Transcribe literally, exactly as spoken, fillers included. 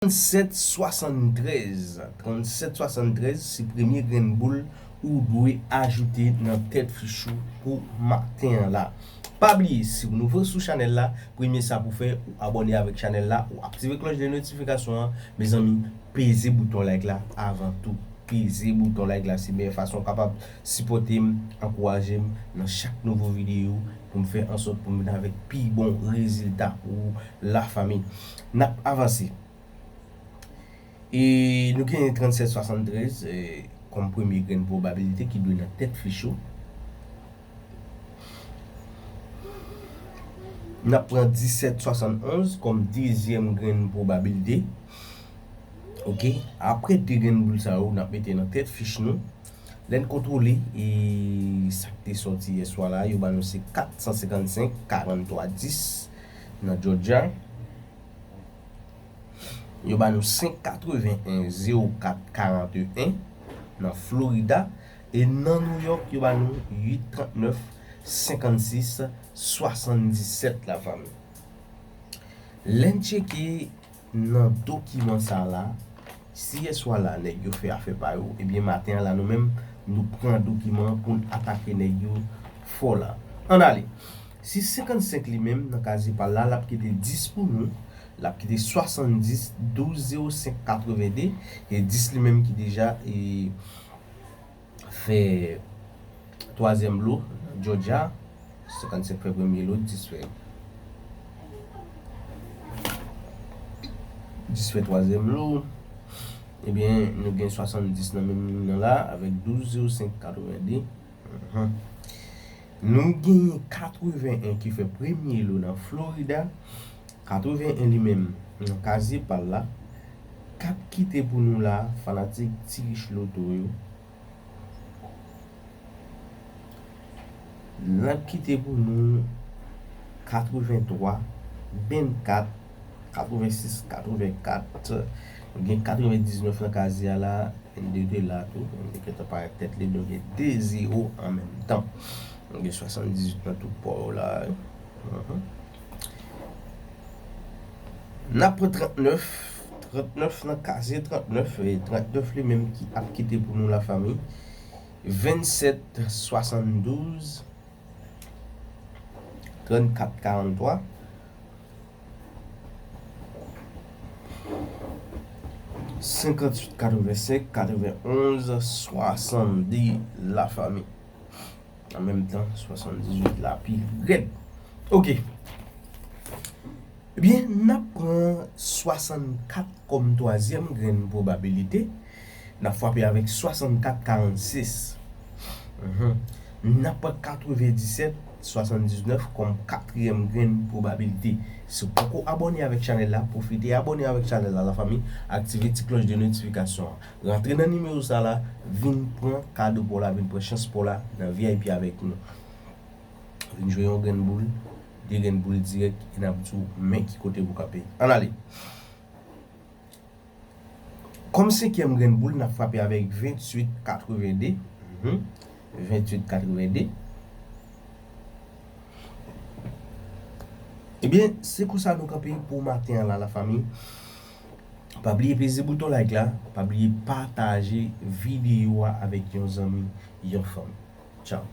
Trannsèt swasanntrèz. Trannsèt swasanntrèz se premye grenn boul ou dwe ajoute nan tèt fich ou pou maten an la. Pa bliye, si w nouvo sou chanèl la, premye sa pou fè, ou abòne avèk chanèl la, ou aktive klòch de notifikasyon an. Mezanmi, peze bouton like la avan tou. Peze bouton like la, se meyè fason w kapab sipòte m, ankouraje m nan chak nouvo videyo pou m fè ansòt pou m vin avèk pi bon rezilta pou lafanmi. N ap avanse. E nou gen trannsèt swasanntrèz, e, kòm premye grenn pwobabilite ki dwe nan tèt fich ou. N ap pran disèt swasannonz kòm dezyèm grenn pwobabilite. Oke, apre de grenn boul sa yo, n ap mete nan tèt fich nou. Lè n kontwole, e sa k te sòti yè swa la, yo ba nou se kat san senkannsenk, karanntwa dis nan Georgia. Yo ba nou senk katreven en zewo kat karanteyen nan Florida. E nan New York, yo ba nou uit trannèf senkannsis swasanndisèt, lafanmi. Lè n tcheke nan dokiman sa la, si yè swa la nèg yo fè afè pa yo, ebyen maten an la nou menm nou pran dokiman an pou n atake nèg yo fò la. Ann ale. Si senkannsenk li menm nan kazye pa l la, l ap kite dis pou nou, l ap kite swasanndis, douz zewo senk katrevende, e dis li menm ki deja, e, fè twazyèm lo, Georgia, senkannsenk fè premye lo, dis fè, dis fè twazyèm lo. Ebyen, nou gen swasanndis nan menm liy nan la, avèk douz zewo senk katrevende. Mhm. Nou genyen katreven en ki fè premye lo nan Florida. Katreven en li menm, nan kazye pa l la. K ap kite pou nou la, fanatik Ti Rich Loto yo. L ap kite pou nou katreven twa, vennkat, katreven sis, katreven kat. Nou gen katreven diznèf nan kazye a la. N de te la tou. N de gentan parèt tèt li. Nou gen de zewo an menm tan. Nou gen swasanndizwit nan tout pò yo la. Mhm. N ap pran trannèf. Trannèf nan kazye trannèf. E trannèf li menm ki ap kite pou nou, lafanmi. Vennsèt swasanndouz, trannkat karanntwa, senkantuit katrevensenk, katrevenonz swasannde, lafanmi. An menm tan, swasanndizuit la pi rèd. Oke. Ebyen, n ap pran swasannkat kòm twazyèm grenn pwobabilite. N ap frape avèk swasannkat karannsis. Mhm. N ap pran katrevendisèt swasanndiznèf kòm katriyèm grenn pwobabilite. Si w poko abòne avèk chanèl la, pwofite abòne avèk chanèl la, lafanmi, aktive ti klòch de notifikasyon an. Rantre nan nimewo sa la, vin pran kado pa w la, vin pran chans pa w la nan V I P avèk nou. Vin jwe yon grenn boul, de grenn boul dirèk, e n ap di w men ki kote pou kanpe. Ann ale. Kòm senkyèm grenn boul, n ap frape avèk venntuit katrevende. Mhm. Venntuit katrevende. Ebyen, se konsa nou kanpe pou maten an la, lafanmi. Pa bliye peze bouton like la, pa bliye pataje videyo a avèk yon zanmi, yon fanmi. Tchaw.